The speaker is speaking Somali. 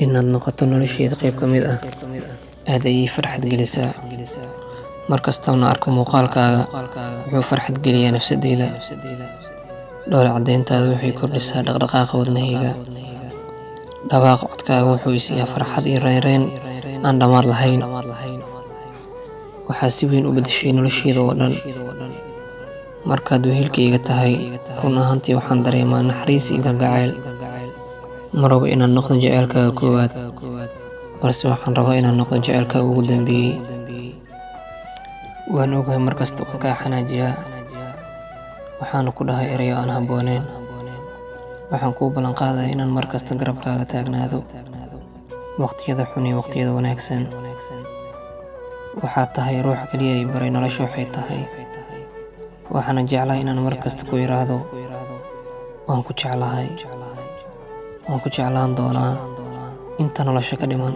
Inaad noqoto nolosheyda qayb ka mid ah aad ayay ii farxad gelisaa. Mar kasta oo aan arko muuqaalkaaga, wuxuu farxad geliyaa nafsadeyda. Dhoola caddeyntaadu waxay kordhisaa dhaqdhaqaaqa wadnahayga. Dhawaaqa codkaaga wuxuu i siiyaa farxad iyo raynrayn aan dhammaad lahayn. Waxaad si weyn u beddeshay nolosheyda oo dhan. Markaad wehelkayga tahay, run ahaantii waxaan dareemaa naxariis iyo kalgacayl. Ma rabo inaan noqdo jaceylkaaga koowaad, balse waxaan rabaa inaan noqdo jaceylkaaga ugu dambeeyay. Waan ogahay mar kasta waan kaa xanaajiyaa, waxaana ku dhahay erayo aan habboonayn. Waxaan kuu ballan qaadayaa inaan mar kasta garabkaaga taagnaado, waqtiyada xun iyo waqtiyada wanaagsan. Waxaad tahay ruuxa kaliya ee i baray nolosha waxay tahay. Waxaana jeclahay inaan mar kasta ku iraahdo, waan ku jeclahay, waan ku jeclaan doonaa inta nolosha ka dhiman.